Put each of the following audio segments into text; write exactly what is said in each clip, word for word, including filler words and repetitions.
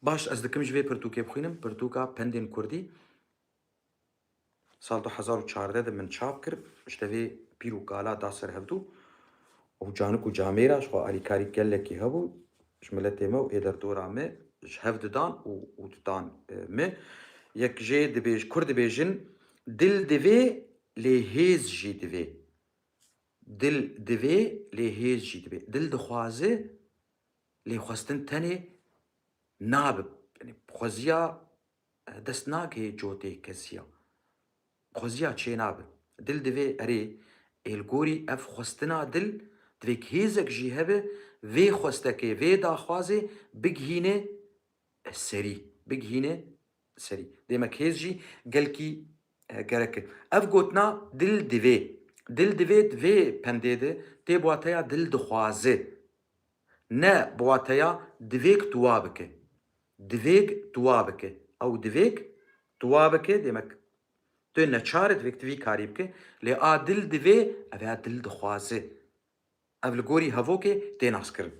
Baş, ez dikim ji vê pirtûkê bixwînim, pirtûka Pendên Kurdî. Sal du hezar û çardeh de min çap kir, ji devê pîr û kala da ser hevdû û canik û camêra ji xwe alîkarî gelekî hebû, ji miletê me û ê derdora me ji hev didan û, û didan, e, me. Yek jê dibêj-, Kurd dibêjin, dil divê, lê hêz jî divê. Dil divê, lê hêz jî divê. Dil dixwaze, lê xwestin tenê nabe. Yanî xweziya, e, dest nagihê cotê kesiya. Xweziya çê nabe. Dil divê, erê, ê li gorî ev xwestina dil, divê ki hêzek jî hebe, vê xwestekê, vê daxwazê bigihîne serî. Bigihîne serî. Demek hêz jî gelkî, e, gerek e. Ev gotina dil divê. Dil divê di vê pendê de tê bi wateya dil dixwaze. Ne bi wateya divêk tu wa bike. Divêk tu wa bike. Ew divêk tu wa bike, demek tu neçar e divêk tu vî karî bike. Lê a dil divê, ev ya dil dixwaze. Ev li gorî hevokê tê naskirin.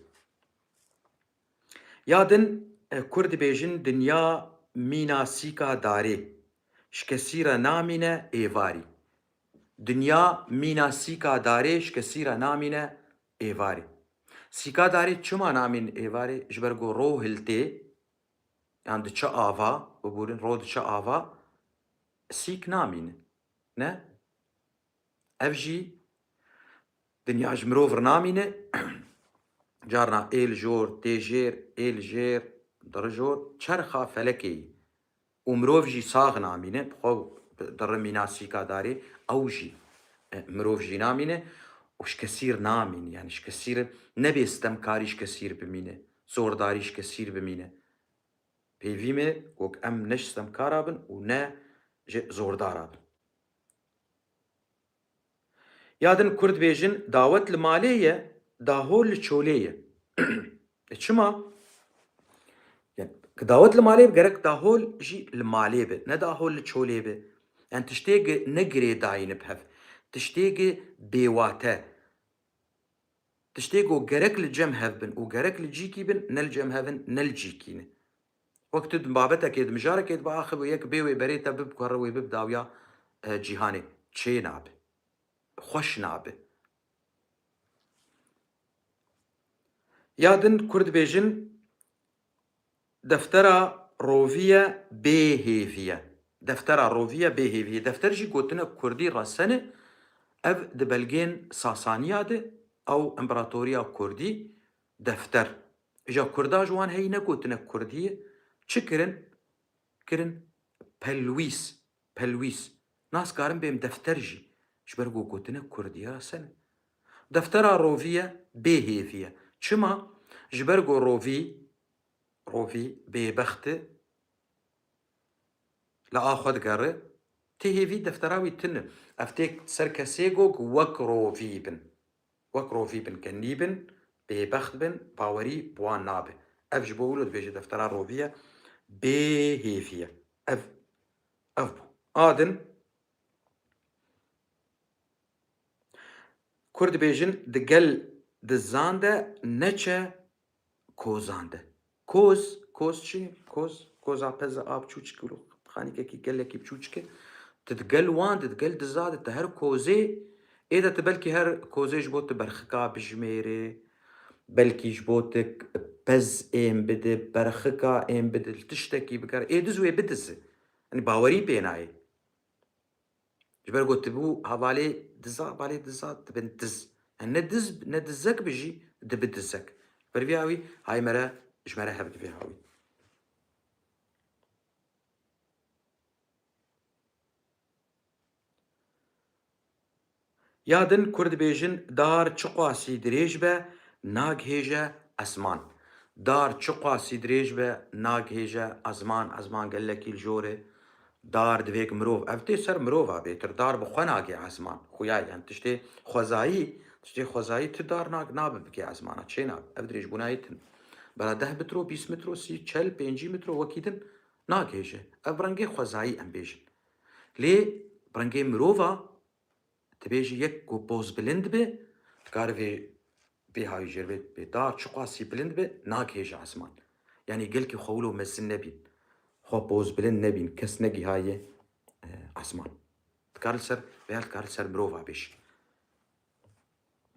Ya din, e, Kurd dibêjin, dinya mîna sîka darê, ji kesî re namîne êvarî. Dinya mîna sîka darê, ji kesî re namîne êvarî. Sîka darê çima namîn êvarê? Ji ber ku ro hiltê, yan diçe ava, biborin ro diçe ava, sîk namîne. Ne? Ev jî dinya ji mirov re namîne. Carna ê li jor, tê jêr, ê li jêr, dirijor, çerxa felekê yî. Û mirov jî sax namîne, bi xwe dirimîna sîka darê, ew jî, e, mirov jî namîne. Û ji kesî re namîne, yanî ji kesî re nebê stemkarî ji kesî re bimîne, zordarî ji kesî re bimîne. Pêvî me ku em ne ji stemkara bin û ne ji zordara bin. Ya din Kurd bêjin, dawet li malê ye, dahol li çolê ye. E, çima? Yani, ki dawet li malê be, gerek dahol jî li malê be, ne dahol li çolê be. Yani tiştê gi ne girêdayî ne bi hev. Tiştê gi bêwate. Tiştê ku gerek li cem hev bin û gerek li cîkî bin, ne li cem hev in, ne li cîkî ne. Wek tu di babetekê, di mijarekê de biaxive, yek bê wê berê te bib ku here wê bib dawiya, e, cîhanê. Çê nabe. Xweş nabe. Ya din Kurd bêjin, deftera rovî ye, bê hêvî ye. Deftera rovî ye, bê hêvî ye. Defter jî gotinek kurdî resen e. Ev di belgên Sasaniya de, ew împaratoriya kurdî defter. Îja kurda ji wan heyî ne gotinek kurdî ye. Çi kirin? Kirin pelwîs. Pelwîs. Nas karin bêm defter jî. Ji ber ku gotinek kurdî ye resen e. Deftera rovî ye, bê hêvî ye. Çima? Ji ber ku rovî, rovî bêbext e, li a xwe digere, tê hêvî deftera wî tune. Ev tê ser kesê ku wek rovî bin. Wek rovî bin, ke nî bin, bêbext bin, bawerî bi wan nabe. Ev ji bo wilo dibêje deftera rovî ye, bê hêvî ye. Ev, ev bû. A din, Kurd dibêjin, di gel dizan de neçe kozan de. Koz, koz çi? Koz, koza pez e, a biçûçik wilo, xanîkekî gelekî biçûçik e. Tu di gel wan de, di gel diza de, tu her kozê, ê de tu belkî her kozê ji bo tu berxika bijimêrê, belkî ji bo tu pez ên bide, berxika ên bide, li tiştekî bikare. Ê diz wê bidize. Yanî bawerî pê nayê. Ji ber ku tu bû hevalê diza, hevalê diza dibin diz. Yani ne diz, ne dizek bijî, dibi dizek. Ji ber vî awî hay me re, ji me re hev divê hawî. Ya din Kurd dibêjin, dar çiqasî dirêj be, nagihêje esman. Dar çiqasî dirêj be, nagihêje esman. Esman gelekî li jor e. Dar divêk mirov, ev tê ser mirova bêtir. Dar bi xwe nagê esman. Xuya, yani tiştê xwezayî, tiştê xwezayî tu dar nag-, nabe bikê esmana. Çê nabe. Ev dirêjbûna yê tune. Bela deh metro, bîst metro, sî, çel, pêncî metro wekî din nagihêje. Ev bi rengê xwezayî em bêjin. Lê bi rengê mirova, dibêjî yek ku poz bilind be, dikare vê, vê hawî jêr bê, bê dar çiqasî bilind be, nagihêje esman. Yanî gelkî xwe wilo mezin nebîn. Xwe pozbilind nebîn. Kes negihaye, e, esman. Dikar li ser, veya dikar li ser mirova bêj.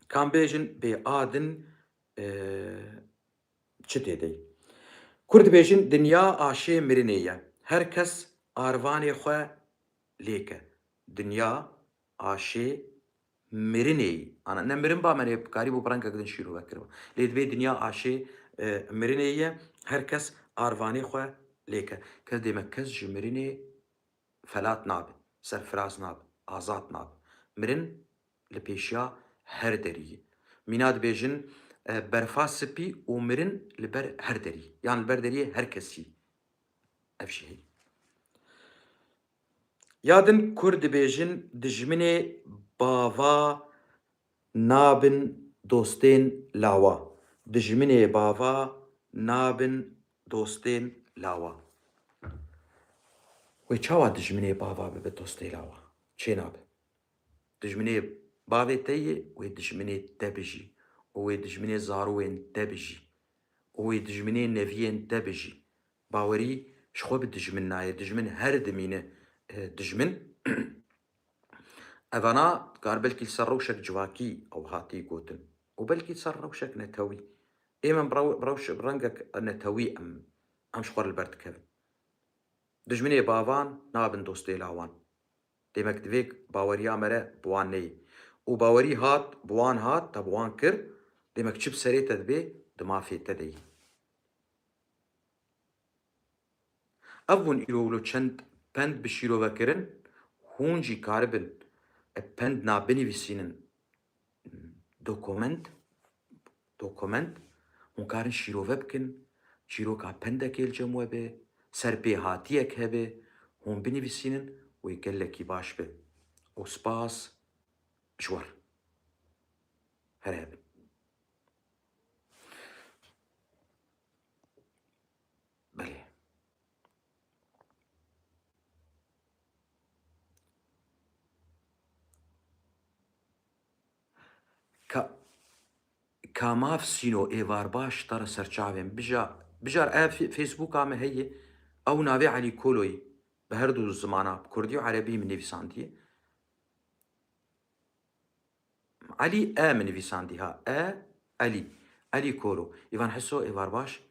Kan bêjin bê a din, e, çi tê dey? Kurd dibêjin dinya aşê mirinê ye. Her kes arvanê xwe lêke. Dinya aşê mirinê yî. Ana, ne mirin ba me nê karîbû bi rengek din şîrove kiriba. Lê dibê dinya aşê, e, mirinê ye. Her kes arvanê xwe lêke. Kes dê me kes ji mirinê felat nabe, serfiraz nabe, azad nabe. Mirin li pêşiya her derî ye. Mîna dibêjin, e, berfa spî û mirin li ber her derî. Yan li ber deriyê her kesî. Ev jî heye. Ya din Kurd dibêjin, dijminê bava nabin dostên lawa. Dijminê bava nabin dostên lawa. Wê çawa dijminê bava bibe dostê lawa? Çê nabe. Dijminê bavê te yê, wê dijminê te bijî. Û wê dijminê zarûyên te bijî. Û wê dijminê neviyên te bijî. Bawerî ji xwe bi dijmin nayê. Dijmin her dimîne, e, dijmin. Evana dikar belkî li ser rewşek civakî ew hatî gotin. Û belkî li ser rewşek netewî. Ê min bi rew-, bi rewş-, bi rengek netewî em, em ji xwe re li ber dikevin. Dijminê bavan nabin dostê lawan. Demek divê baweriya me re bi wan neyê. Û bawerî hat, bi wan hat, te bi wan kir, demek çi bi serê te dibe, di mafê te de yî. Ev bûn îro wilo çend pend bi şîrove kirin, hûn jî karibin, e, pend na binivîsînin. Dokument, dokument, hûn karin şîrove bikin, çîroka pendekê li cem we be, serpêhatiyek hebe, hûn binivîsînin, wê gelekî baş be. Û spas ji we re. Here hebin. Belê. Ka-, Kamav Sîno, êvar baş, te re serçavên. Bija-, bijar, ev Fe-, Facebooka me heye, ew navê Elî Koloyî, bi her du zimana, bi kurdî û erebî min nivîsandiye. Elî E min nivîsandî ha. E, Elî. Elî Koro. Îvan Hiso, êvar baş.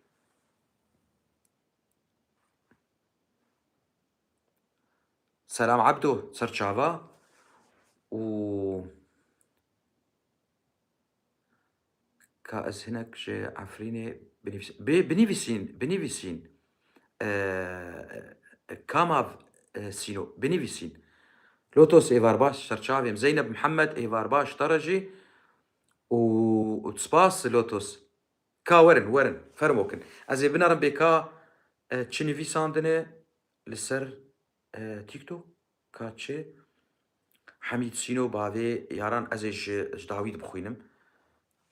Selam Ebdo, serçava. Û ka ez hinek ji Efrînê binivîs-, bi-, binivîsîn, binivîsîn. E, Kamav, e, Sîno, binivîsîn. Lotos êvar baş, serçavêm. Zeynep Mihemed êvar baş, te re jî. Û, û spas Lotos. Ka werin, werin, fermo kin. Ez ê binerim bê ka, e, çi nivîsandine li ser, e, TikTok? Ka çi? Hemîd Sîno bavê yaran, ez ê ji, ji dawî dibixwînim.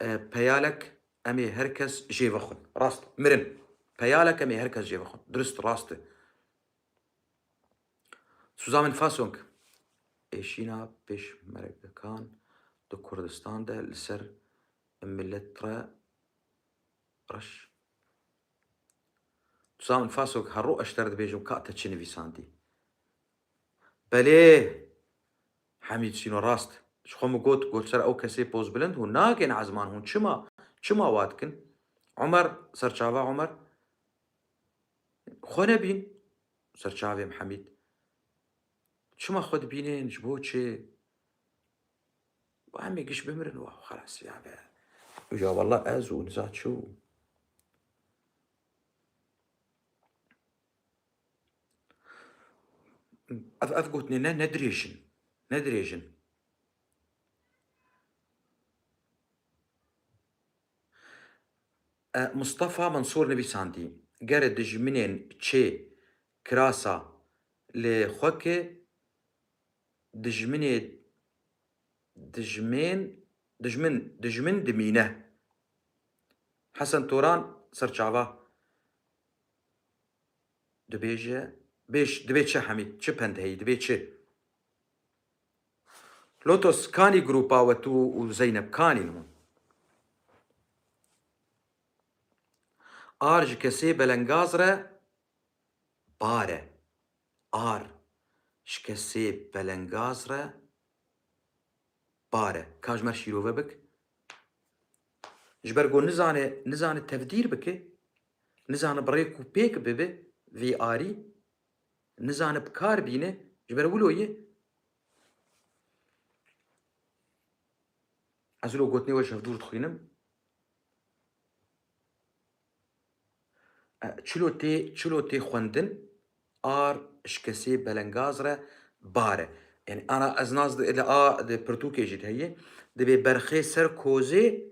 E, peyalek em ê her kes jê vexwin. Rast, mirin. Peyalek em ê her kes jê vexwin. Dirist, rast e. Suzamin Fasong. Êşîna pêşmergekan di Kurdistan de li ser milet re reş. Suzamin Fasong, herro ez ji te re dibêjim ka te çi nivîsandî. Belê, Hemîd Sîno rast. Ji xwe min got, got ser ew kesê pozbilind hûn nagên ezman hûn çima, çima wa dikin? Omer, serçava Omer, xwe nebîn. Serçavê Hemîd. Çima xwe dibînin, ji bo çi? Wa em ê giş bimirin, wa xelas ya be. Ya wallah ez û niza çi û. Ev, ev gotinê ne, ne dirêj in. Ne dirêj in. E, Mustafa Mansur nivîsandî, gere dijminên çê kirasa li xwe ke dijminê, dijmên, dijmin, dijmin dimîne. Hesen Toran serçava. Dibêje, bêj, dibê çi Hemîd? Çi pend heyî? Dibê çi? Lotos, kanî grupa we tu û Zeynep, kanîn hûn? Ar ji kesê belengaz re bar e. Ar ji kesê belengaz re bar e. Ka ji me re şîrove bik. Ji ber ku nizane, nizane tevdîr bike, nizane bi rêk û pêk bibe vî arî, nizane bi kar bîne, ji ber wilo ye. Ez wilo gotinê we ji hevdûr dixwînim. E, çilo tê, çilo tê xwendin, ar ji kesê belengaz re bar e. Yani ana ez nas di, li a di pirtûkê jî heye, dibê berxê ser kozê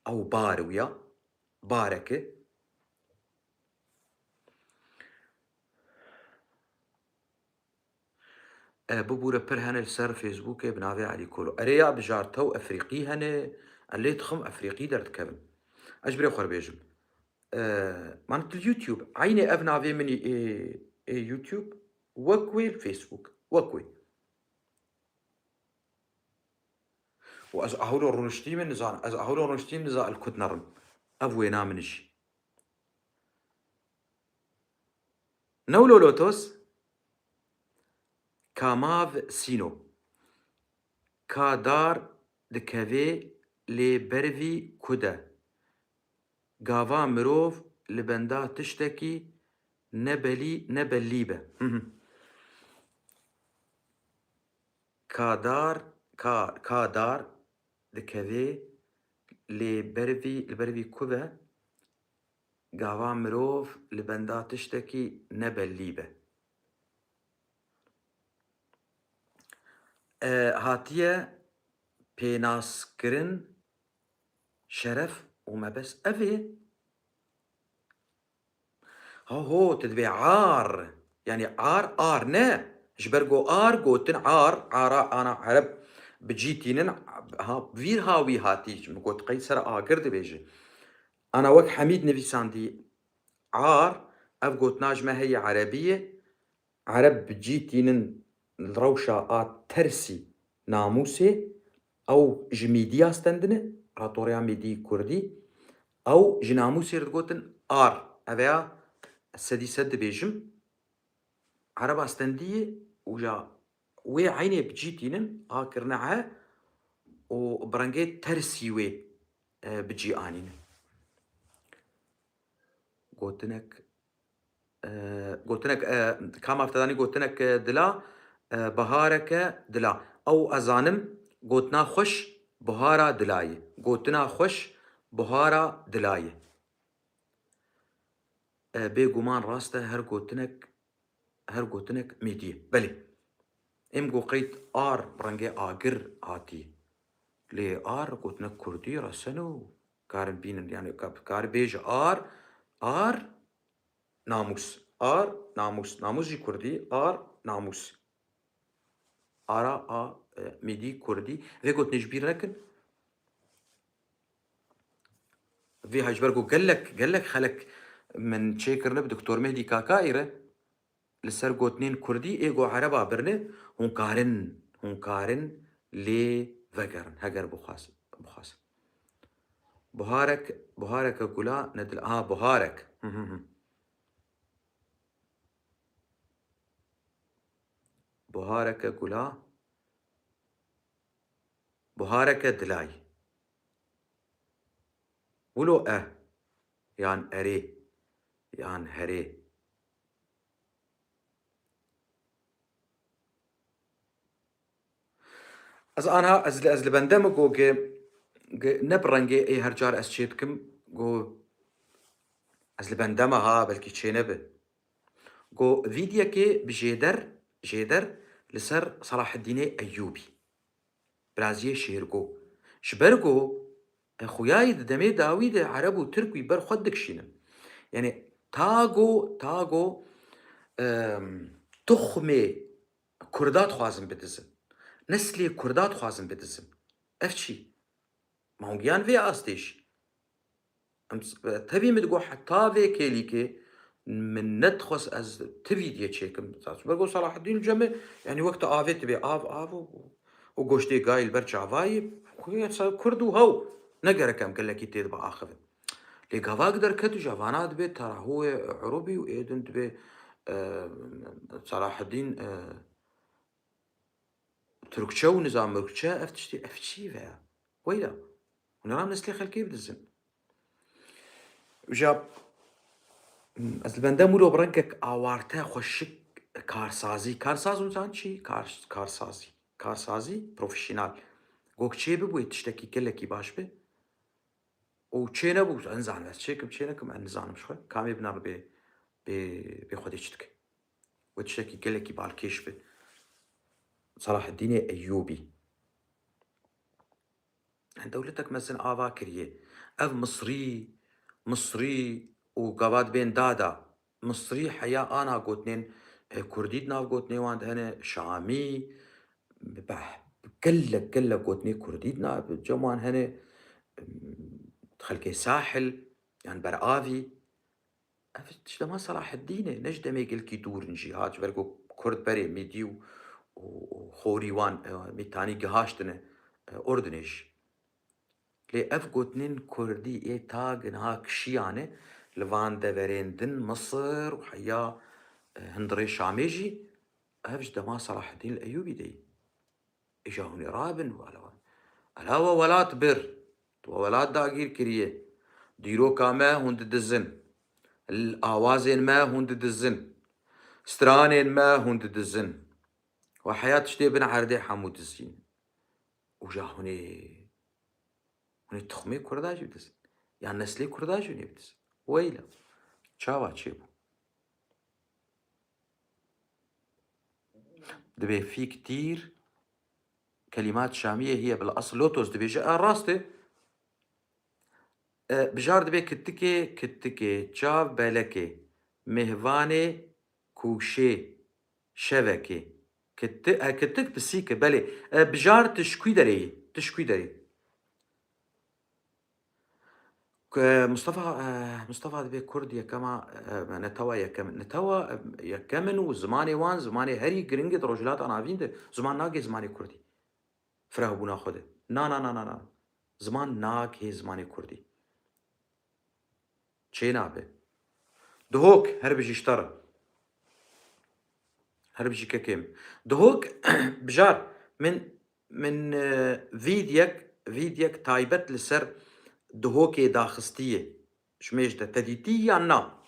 ew bar wî ya, bareke. E, bibûre pir hene li ser Facebookê bi navê Elî Kolo. Erê ya bijartew Efrîqî hene, e, lê dixim Efrîqî derdikevin. Ez ji birê xwe re bêjim. E, man til YouTube, eynê ev navê min î, ê, ê YouTube, wek wê li Facebook, wek wê. Û ez ahûro rûniştî min nizan, ez ahûro rûniştî min niza el kut nerim. Ev wêna min jî. Newlo lotos, kamav sîno. Ka dar dikevê lê bervî ku de. Gava mirov li benda tiştekî nebelî, nebellî be. Ka dar, ka, ka dar dikevê lê bervî, li bervî ku be, gava mirov li benda tiştekî nebellî be. E, hatiye pênaskirin şeref û mebest. Ev ê Ha ho, tu dibê ar. Yani ar, ar ne. Ji ber go ar gotin ar, ara ana ereb bi cî tînin, ha, vîr ha wî hatî, ji min got qey ser agir dibêje. Ana wek Hemîd nivîsandî ar, ev gotina ji me heye erebî ye. Ereb bi cî tînin li rewşa a tersî namûsê, ew ji mîdiya stendine, ratoriya mîdî kurdî, ew ji namûsê re digotin ar. Ev ya sedî sed dibêjim, ereba stendiyê û ya wê eynê bi cî tînin, a kirine e û bi rengê tersî wê, e, bi cî anîne. Gotinek E, gotinek, e, ka maftedanî gotinek, e, dila, e, bihareke dila. Ew ez zanim, gotina xweş buhara dila ye. Gotina xweş buhara dila ye. E, bêguman rast e, her gotinek, her gotinek mêdî ye. Belê. Em go qeyt ar bi rengê agir hatî. Lê ar gotinek kurdî reseno karin bînin. Yani ka-, kar bêje ar, ar, Namûs. Ar, namûs. Namûs jî kurdî, ar, namûs. Ara, a, e, mîdî, kurdî. Vê gotinê ji bîr nekin. Vê haj ber got gelek, gelek xelek min çêkirine bi Doktor Mehdî Kakayê re. Li ser gotinên kurdî ê go ereba birine, hûn karin, hûn karin lê vegerin. Heger bixwaz-, bixwazin. Buharek, buhareke gula ne dil-, ha, buharek. Hı hı hı. Buhareke gula, buhareke dilay. Wilo e, yan erê, yan herê. Ez anha, ez li, ez li bende me go ge, ge, ne bi rengê ê her car ez çê dikim, go ez li bende me ha, belkî çê nebe. Go vîdyekê bi jêder, jêder li ser Selaheddînê Eyyûbî. Biraziyê Şêrgo. Ji ber ku, e, xuyayî di demê dawî de Ereb û Tirk wî ber xwe dikişînin. Yani ta ku, ta ku, em, tuxmê Kurda dixwazin bidizin. Neslê Kurda dixwazin bidizin. Ev çi? Ma hûn giyan vê astê jî. Em s-, tevî min digot heta vê kêlîkê min nedixwest ez ti vîdyê çêkim. Ber got Selaheddîn cem e, yani wek tu avê tibê av, av û, û goştê gayî li ber çavayê, xwe ser Kurd û hew. Ne gerek em gelekî tê de biaxivin. Ê gavak derket û ji vana dibê Tarahoyê Urubî û ê din dibê, e, Selaheddîn, e, Türkçe û nizam Mürkçe, ev tiştê, ev çi ve ya? Weyla, hûn ram neslê xelkê bidizin. Îja, ez li bendem wilo bi rengek awarte, xweşik, karsazî. Karsaz hûn zan çi? Kar-, karsazî. Karsazî, profesyonel. Gok çê bibûyê tiştekî gelekî baş bi. Û çê nebû, ez nizanim, ez çê kim, çê nekim, ez nizanim ji xwe. Kamê bi nar bê, bê, bê xwedê çi dike. We tiştekî gelekî balkêş bi. Selaheddînê Eyyûbî. Dewletek mezin ava kiriye. Ev Misrî, Misrî û gava dibên dada. Misrî heya ana gotinên, e, Kurdî di nav gotinê wan de hene, Şamî, beh, gelek, gelek gotinê Kurdî di nav cem wan hene, xelkê Sahil, yan Beravî. Ev ji dema Selaheddînê, ne ji demê gelkî dûr in jî. Ha, ji ber ku Kurd berê Mîdî û, û, û xorî wan, e, Mîtanî gihaştine, e, Urdinê jî. Lê ev gotinên Kurdî ê ta giniha kişiyane li van deverên din Misir û heya, e, hundirê Şamê jî, ev ji dema Selaheddîn li Eyûbî de yî. Îja hûn ê rabin û ala wan. Ala we welat bir. Tu we welat dagîr kiriye. Dîroka me hûn didizin. L-, awazên me hûn didizin. Stranên me hûn didizin. We heya tiştê bin erdê hemû dizîn. Û ja hûn ê, hûn ê tuxmê Kurda jî bidizin. Ya neslê Kurda jî hûn ê bidizin. Weyla. Çawa çêbû? Dibê fîk tîr, kelimat şamiye hiye bil asl lotos dibêje. A, rast e. E, bijar dibê kitikê, kitikê, çav belekê, mêhvanê, kûşê, şevekê. Kiti-, e, kitik pisîk e, belê. E, bijar tu ji kû derê yî? Tu ji kû derê yî? Ku Mustafa, e, Mustafa dibê Kurd yekema, e, netewa yekem, netewa, e, yekem in û zimanê wan, zimanê herî giring e di Rojhilata Navîn de, ziman nagê zimanê Kurdî. Firehbûna xwe de. Na, na, na, na, na. Ziman nagê zimanê Kurdî. Çê nabe. Dihok, her bijî ji te re. Her bijî kekê min. Dihok, bijar, min, min, e, vîdyek, vîdyek taybet li ser Dihokê daxistiye. Ji mêj de te dîtî yan na?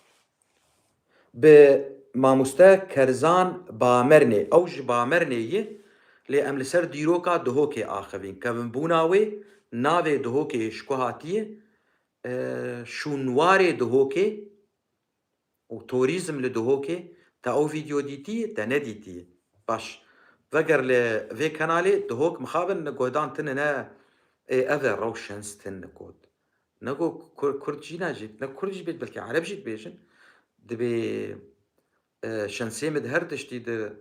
Bi mamoste Kerzan Bamernê. Ew ji Bamernê ye, lê em li ser dîroka Dihokê axivîn. Kevinbûna wê, navê Dihokê ji ku hatiye, e, şûnwarê Dihokê û torîzm li Dihokê, te ew vîdeo dîtî, te nedîtî? Baş. Veger li vê kenalê Dihok mixabin guhdan tine ne, ê, ev e rewşens tin nikot. Ne go Kur-, Kurd jî ne jî, ne Kurd jî bêt, belkî Ereb jî dibêjin. Dibê, e, şensê min di her tiştî di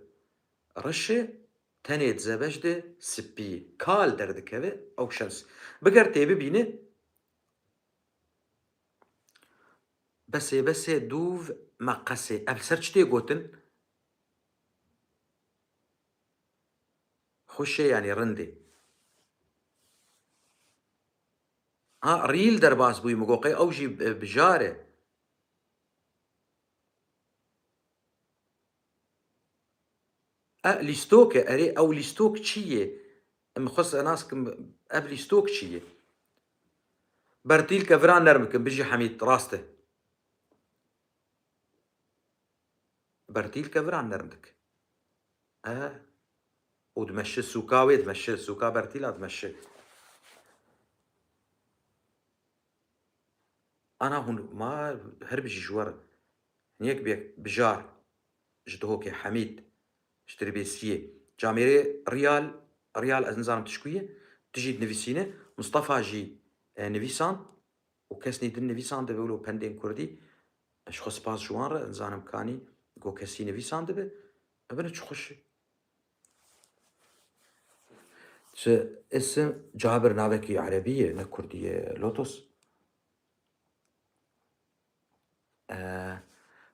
reş e, tenê di zebeş de spî ye. Kal derdikeve ew şens. Biger tê bibîne, besê besê dûv meqesê. Ev ser çi tê gotin? Xweş e, yanî rind e. Ha, rîl derbas bûyî, min got qey ew jî, e, bijar e. E, lîstok e, erê, ew lîstok çi ye? Em xwest nas kim, ev lîstok çi ye? Bertîl keviran nerm bikin, bijî Hemîd, rast e. Bertîl keviran nerm dik. E, û dimeşi sûka wê, dimeşi sûka Bertîla dimeşi. Ana hûn ma her bijî ji we re. Yek bi yek bijar ji Dihokê Hemîd, ji Tirbêsiyê. Camêrê Riyal, Riyal ez nizanim tişkû ye, tu jî dinivîsîne. Mustafa jî, e, nivîsand. Û kesnî din nivîsandibe wilo pendên kurdî. Ez ji xwe spas ji wan re, nizanim kanî go kesî nivîsandibe. Ebine çi xweş e. Ji isim Cabir navekî erebî ye, ne kurdî ye, Lotos. E,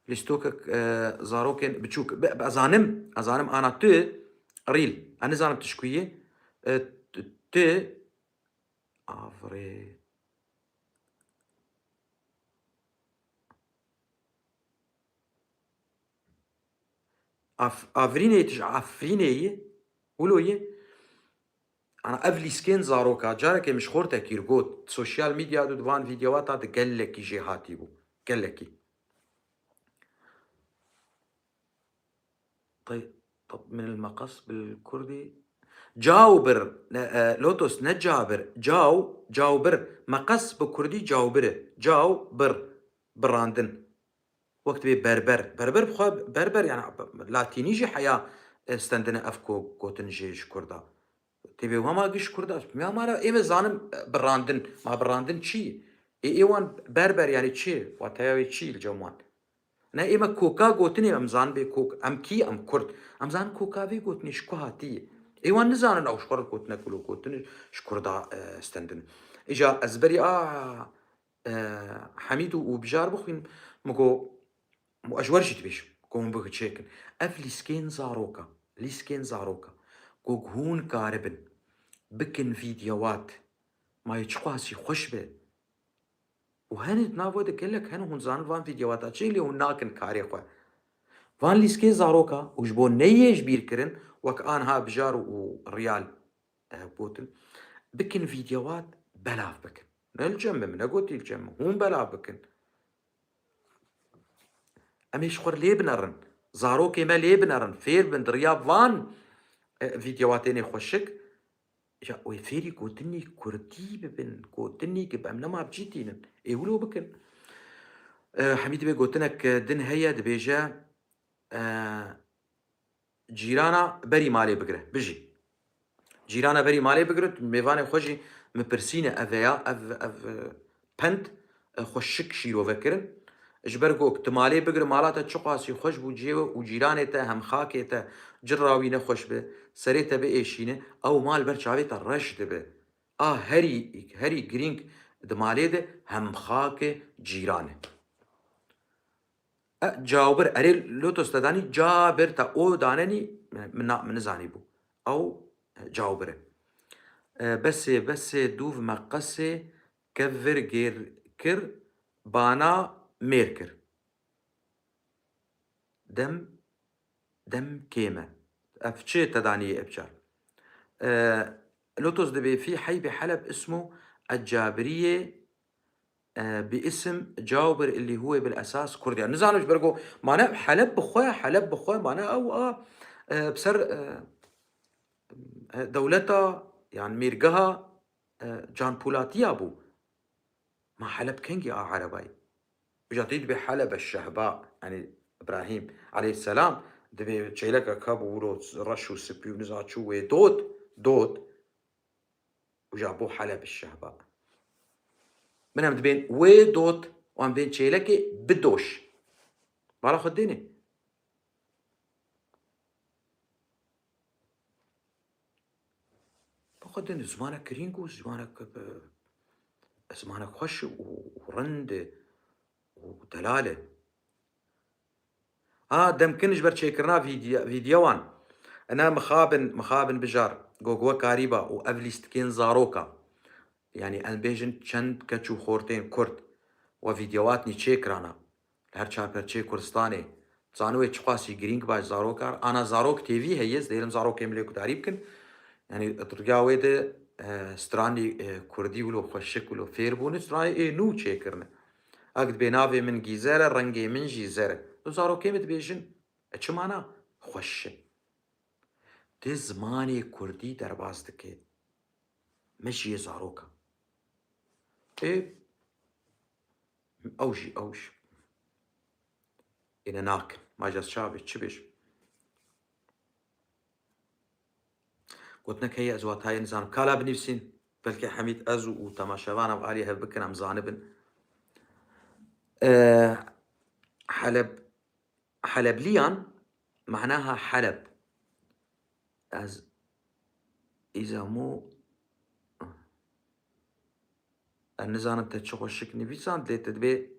lîstokek, e, zarokên biçûk. Be, be, ez zanim, ez zanim ana tu rîl. Ez nizanim tu ji ku yî. E, tu, tu, avrê. Af-, Afrînê, tu ji Afrînê yî, wilo yî. Ana ev lîskên zaroka, carekê min ji xortekî re got, sosyal medya de di van vîdyowa ta de gelekî jê hatî bû. Gelekî. Tay-, tab-, min el meqes bil kurdî. Cawbir, ne, e, Lotus, ne cabir. Caw, cawbir. Meqes bi kurdî cawbir e. Cawbir. Birandin. Wek dibê berber. Berber bi xwe berber, yani latînî jî heya, e, stendine ev ko-, gotin jê ji kurda. Tê bê hema giş kurda. Ya mara ê me zanim, e, birandin. Ma birandin çi? Ê, ê wan berber yani çi? Wateya wê çi li cem wan? Ne ê me koka gotinê em zanin bê kok. Em kî? Em kurd. Em zanin koka vê gotinê ji ku hatiye. Ê wan nizanin ew ji xwe re gotinek wilo gotin ji kurda, e, stendin. Îca ez berî a, e, Hemîd û, û Bijar bixwîn, min got, û ez ji we re jî dibêjim, ku hûn bigiçêkin. Ev lîskên zaroka, lîskên zaroka, ku hûn karibin, bikin vîdyowat, ma yê çiqasî xweş be. Û henê di nav we de gelek hene hûn zanin van vîdyowata çi lê hûn nakin karê xwe. Van lîskê zaroka û ji bo neyê ji bîr kirin, wek anha Bijar û Riyal, e, gotin, bikin vîdyowat belav bikin. Ne li cem min, ne gotî li cem min. Hûn belav bikin. Em ê ji xwe lê binerin. Zarokê me lê binerin. Fêr bin di riya van, e, vîdyowatênê xweşik. Ya wê fêrî gotinî kurdî bibin. Gotinî ki em nema bi cî tînin. Ê wilo bikin. E, Hemîd bê gotinek, e, din heye, dibêje, e, Cîrana berî malê bigire, bijî. Cîrana berî malê bigire, mêvanê xwe jî min pirsîne ev e ya, ev, ev, e, pend, e, xweşik şîrove kirin. Ji ber ku tu malê bigire, mala te çiqasî xweş bû cihê we û cîranê te hem xakê te cira wî nexweş be, serê te biêşîne, ew mal ber çavê te reş dibe. A herî, herî girîng di malê de hem xakê cîran e. E, cawbir, erê Lotus te danî, cabir te o danenî, min na-, min nizanî bû. Ew, e, cawbir e. E, besê, besê, dûv meqesê, kevir gêr kir, bana mêr kir. Dem, dem kêm e. Ev çi te danî ev car? E, Lotus dibê fî heybê Heleb ismu Ecabiriyê, e, bi isim Cawbir illi huwe bil esas Kurd. Yani nizanim ji ber ku mane Heleb bi xwe, Heleb bi xwe mane ew a, e, bi ser, e, e, dewleta, yani mêrgeha, e, Can Pulatiya bû. Ma Heleb kengî a Erebayî? Îja tê dibê Helebe Şehba, yani Îbrahîm aleyhisselam, dibê çêleke kebû wilo reş û spî û niza çû wê dot, dot. Û ja bo Heleb Şehba. Min em dibên wê dot, wan bên çêlekê bidoş. Bala xwe dêne. Bi xwe dêne zimanek girîng û zimanek, e, zimanek xweş û, û rind e û delal e. Ha, demkin ji ber çêkirina vîdye-, vîdyewan. Ene mixabin, mixabin bijar, gogwe karîba û ev lîstikên zaroka. Yanî em bêjin çend keç û xortên Kurd we vîdyewatnî çêkirana. Li her çar perçeyê Kurdistanê. Zanî wê çiqasî girîng baş zarokar. Ana Zarok T V heye, ez dêrim zarokê min lê gudarî bikin. Yanî di riya wê de, e, stranî, e, Kurdî wilo xweşik wilo fêr bûne, stranê ê nû çêkirine. Ak dibê navê min Gîzer e, rengê min jî zer e. Tu zarokê min dibêjin, e, çi mana? Xweş e. Ti zimanê Kurdî derbas dike. Me jî yê zarok e. Ê, ew jî, ew jî. Êne nakin. Ma ez çawa bê, çi bêjim? Gotinek heye, ez watayê nizanim. Kala binivîsîn. Belkî Hemîd ez û, û temaşevan ev alî hev bikin, em zanibin. Ee, Heleb, Helebliyan manaha Heleb. Ez îzamo, ez nizanim te çi xweşik nivîsand, lê te dibê,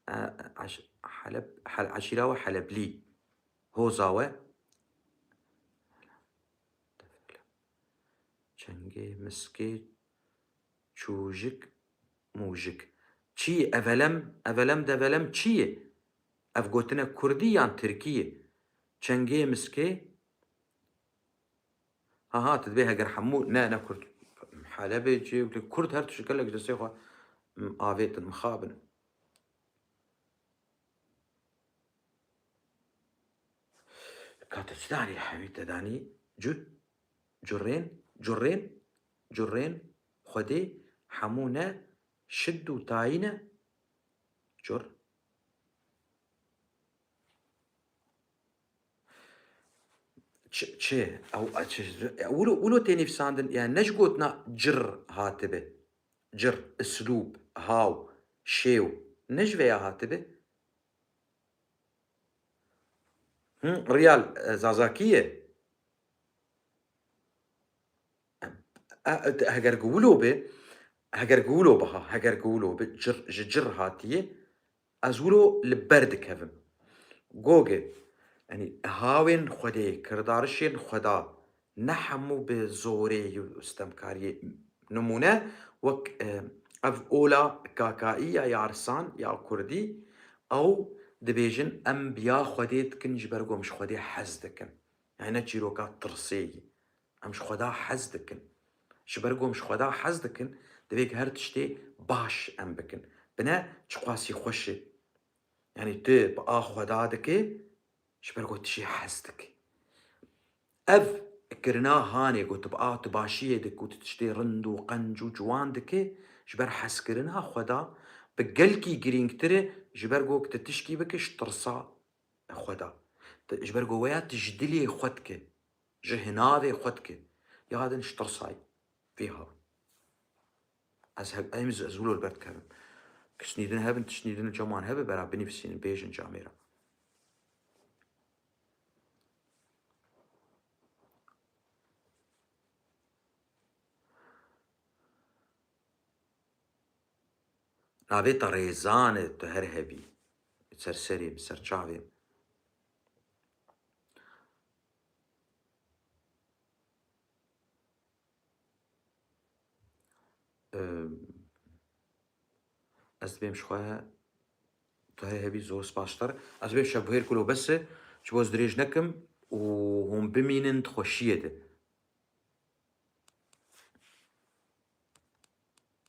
e, eş-, Heleb, Hel-, eşîra we Heleblî. Hoza we. Çengê, miskê, çûjik, mûjik. Çi ye? Evelem, evelem develem çi ye? Ev gotinek kurdî yan tirkî ye? Çengê miskê. Ha ha, tu dibê heger hemû, ne, ne Kurd. Helebê cê, Kurd her tişt gelek ji destê xwe, m, avêtin, mixabin. Ka te çi danî, hemî te danî cur, curên, curên, curên, Xwedê hemû ne, şid û tayî ne, cur. Çi, çi? Ew, çi, wilo, wilo tê nivîsandin, yani ne ji gotina cir hatibe. Cir, islûb, haw, şêw. Ne ji vêya hatibe. Hı, riyal, e, Zazakî ye. E, e, heger ku wilo be, heger ku wilo be ha, heger ku wilo be, cir, ji cir hatiye, ez wilo li ber dikevim. Goge, yani hawên Xwedê, kirdarişên Xweda, ne hemû bi zorê û stemkariyê. Nimûne, wek, e, ev ola Kakaî ya Yarsan ya Kurdî, ew dibêjin, em biya Xwedê dikin, ji ber ku em ji Xwedê hez dikin. Yani ne çîroka tirsê ye. Em ji Xweda hez dikin. Ji ber ku em ji Xweda hez dikin, divê ku her tiştê baş em bikin. Bine çiqasî xweş e. Yani tu bi a Xweda dike, ji ber ku tu jê hez dike. Ev kirina hanê ku tu bi a tu başiyê dike û tu tiştê rind û qenc û ciwan dike, ji ber hezkirina Xweda, bi gelkî girîngtir e, ji ber ku tu tişkî bike ji tirsa Xweda. Te, ji ber ku weya tu ji dilê xwe dike, ji hinavê xwe dike. Ya din ji tirsayî vê ha. Ez he-, em, ez wilo li ber dikevim. Tiştnî din hebin, tiştnî din li cem wan hebe, bera binivîsînin, bêjin camê re. Navê te Rêzan e, tu her hebî. Ser serê min, ser çavê min. Em, ez dibêm ji xwe, tu her hebî, zor spas ji te re. Ez dibêm şevbihêr kulo bes e, ji bo ez dirêj nekim û hûn bimînin di xweşiyê de.